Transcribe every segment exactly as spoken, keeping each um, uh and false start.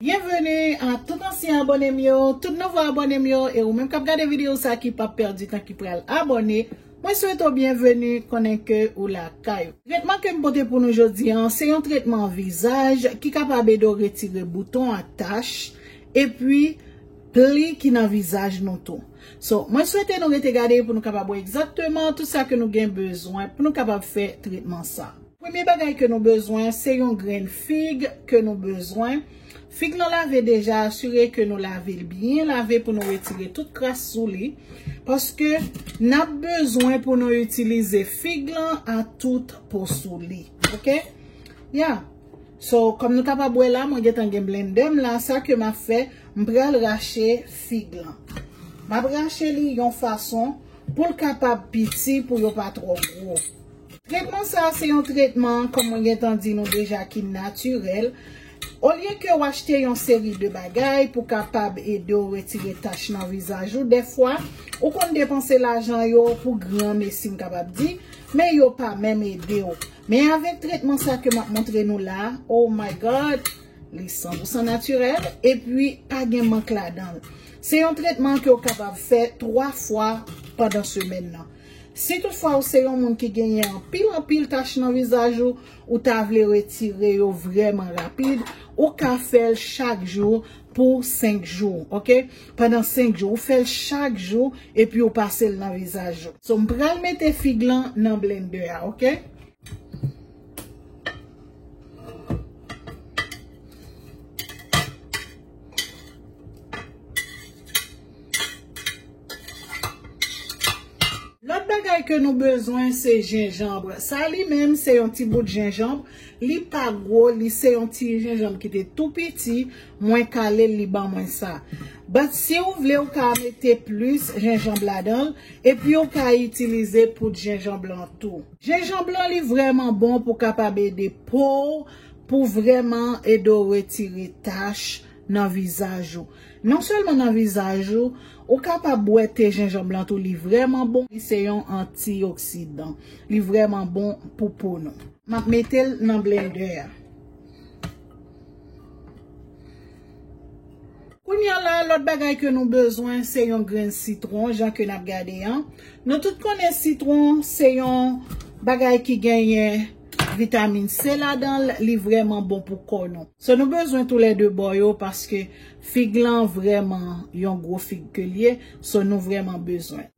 Byenveni a tout ansyen abòne m yo, tout nouvo abòne m yo, e ou menm k ap gade videyo sa ki p ap pèdi tan ki pral abòne, mwen swete w byenveni, konnen ke ou lakay ou. Tretman ke m pote pou nou jodi an, se yon tretman vizaj ki kapab ede w retire bouton ak tach, epi pli ki nan vizaj nou tou. So, mwen swete nou rete gade pou nou kapab wè egzakteman tout sa ke nou gen bezwen pou nou kapab fè tretman sa. Premye bagay ke nou bezwen, se yon grenn fig ke nou bezwen. Fig lan lave deja, asire ke nou lave l byen lave pou nou retire tout kras sou li. Paske n ap bezwen pou nou itilize fig lan a tout po sou li. Oke? Ya. So, kòm nou kapab wè la, mwen gentan gen blendè m la, sa ke m ap fè, m pral rache fig lan. M ap rache li yon fason pou l kapab piti, pou yo pa twò gwo. Tretman sa a se yon tretman, kòm mwen gentan di nou deja, ki natirèl. Olye ke w achte yon seri de bagay pou kapab ede w retire tach nan vizaj ou, dèfwa, ou konn depanse lajan yo pou granmesi, m kapab di, men yo pa menm ede w. Men avèk tretman sa ke m ap montre nou la, oh my God, li san pou san natirèl, epi pa gen mank ladan l. Se yon tretman ke w kapab fè twa fwa pandan semèn nan. Si toutfwa ou se yon moun ki genyen anpil, anpil tach nan vizaj ou, ou ta vle retire yo vrèman rapid, ou ka fè l chak jou pou senk jou, oke? Pandan senk jou, ou fè l chak jou, epi ou pase l nan vizaj ou. So, m pral mete fig lan nan blendè a, oke? Lòt bagay ke nou bezwen, se jenjanm. Sa li menm, se yon ti bout jenjanm. Li pa gwo, li se yon ti jenjanm ki te tou piti. Mwen kale l, li ban mwen sa. But si w vle, ou ka mete plis jenjanm ladan l, epi ou ka itilize poud jenjanm lan tou. Jenjanm lan, li vrèman bon pou kapab ede po w, pou vrèman ede w retire tach nan vizaj ou. Non sèlman nan vizaj ou, ou kapab bwè te jenjanm lan tou, li vrèman bon, li se yon antioksidan. Li vrèman bon pou po nou. M ap mete l nan blendè a. Kounye a la, lòt bagay ke nou bezwen, se yon grenn sitwon, jan ke n ap gade an. Nou tout konnen sitwon, se yon bagay ki genyen vitamin C ladan l, li vrèman bon pou kò nou. So, nou bezwen toulède bò yo, paske fig lan vrèman yon gwo fig ke l ye, so, nou vrèman bezwen.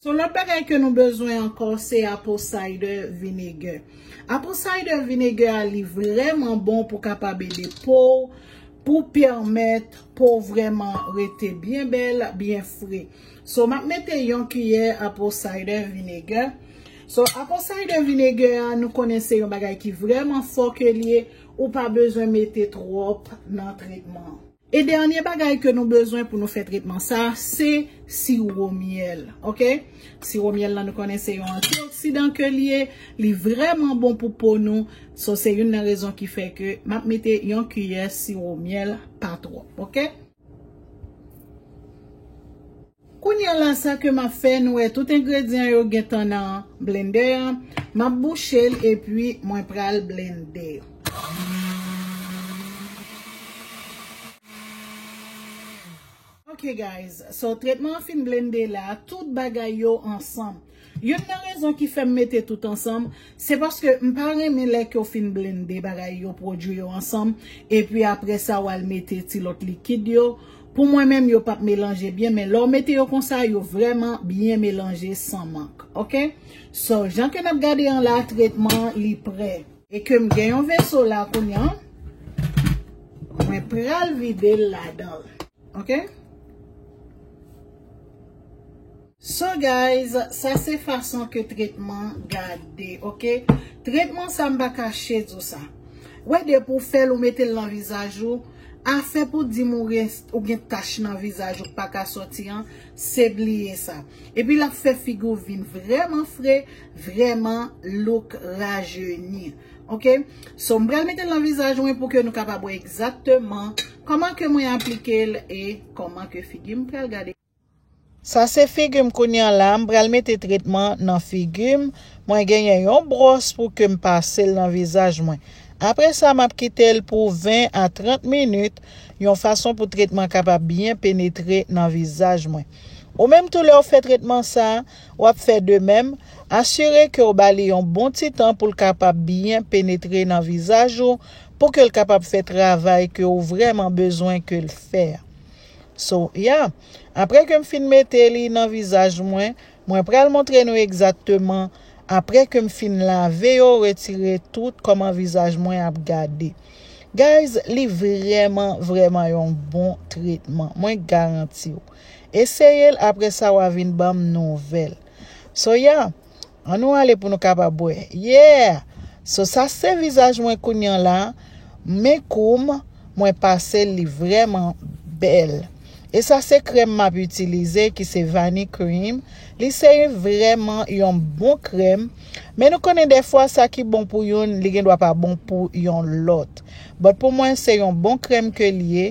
So, lòt bagay ke nou bezwen ankò, se apple cider vinegar. Apple cider vinegar a, li vrèman bon pou kapab ede po w, pou pèmèt po w vrèman rete byen bèl, byen fre. So, m ap mete yon kiyè apple cider vinegar. So, apple cider vinegar a, nou konnen se yon bagay ki vrèman fò ke l ye, ou pa bezwen mete twòp nan tretman an. E dènye bagay ke nou bezwen pou nou fè tretman sa, se siwo myèl, oke? Siwo myèl lan, nou konnen se yon antioksidan ke l ye, li vrèman bon pou po nou. So, se youn nan rezon ki fè ke m ap mete yon kiyè siwo myèl, pa twòp, oke? Kounye a la, sa ke m ap fè, nou wè tout engredyan yo gentan nan blendè an. M ap bouche l epi mwen pral blende. Ok, guys, so tretman an fin blende la, tout bagay yo ansanm. Youn nan rezon ki fè m mete tout ansanm, se paske m pa renmen lè ke w fin blende bagay yo, pwodui yo ansanm, epi apre sa w al mete ti lòt likid yo. Pou mwen menm, yo p ap melanje byen, men lè w mete yo konsa, yo vrèman byen melanje san mank. Oke? So, jan ke n ap gade an la, tretman li prè. E ke m gen yon veso la kounye a, mwen pral vide l ladan l. Oke? So guys, sa se fason ke tretman gade, oke? Tretman sa m pa kache di w sa. Wè depi w fè l ou mete l nan vizaj ou, afè pou di m ou gen, ou gen tach nan vizaj ou k pa ka sòti an, se bliye sa. Epi l ap fè figi w vin vrèman fre, vrèman look rajeni. Oke? So m pral mete l nan vizaj mwen pou ke nou kapab wè egzakteman kòman ke mwen aplike l e kòman ke figi m pral gade. Sa se figi m kounye a la, m pral mete tretman nan figi m. Mwen genyen yon bwòs pou ke m pase l nan vizaj mwen. Apre sa, m ap kite l pou ven a trant minit, yon fason pou tretman kapab byen penetre nan vizaj mwen. Ou menm tou, lè w fè tretman sa a, w ap fè de menm. Asire ke w ba li yon bon ti tan pou l kapab byen penetre nan vizaj ou, pou ke l kapab fè travay ke w vrèman bezwen ke l fè a. So, yeah. Apre ke m fin mete li nan vizaj mwen, mwen pral montre nou egzakteman, apre ke m fin lave yo, retire tout, kòman vizaj mwen ap gade. Guys, li vrèman, vrèman yon bon tretman. Mwen garanti w. Eseye l, apre sa w a vin ban m nouvèl. So, yeah. Ann nou ale pou nou kapab wè. Yeah! So, sa se vizaj mwen kounye a la. Men kou m, mwen pase l, li vrèman bèl. E sa se krèm m ap itilize, ki se Vanicream. Li se vrèman yon bon krèm. Men nou konnen dèfwa sa ki bon pou youn, li gen dwa pa bon pou yon lòt. But pou mwen, se yon bon krèm ke l ye.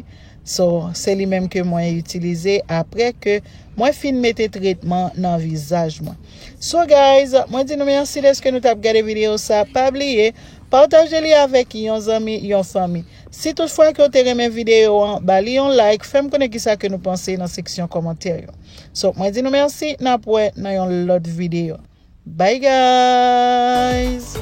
So, se li menm ke mwen itilize apre ke mwen fin mete tretman nan vizaj mwen. So, guys, mwen di nou mèsi dèske nou t ap gade videyo sa. Pa bliye, pataje li avèk yon zanmi, yon fanmi. Si toutfwa ke w te renmen videyo an, ba li yon like, fè m konnen kisa ke nou panse nan seksyon kòmantè yo. So, mwen di nou mèsi, n ap wè nan yon lòt videyo. Bye, guys!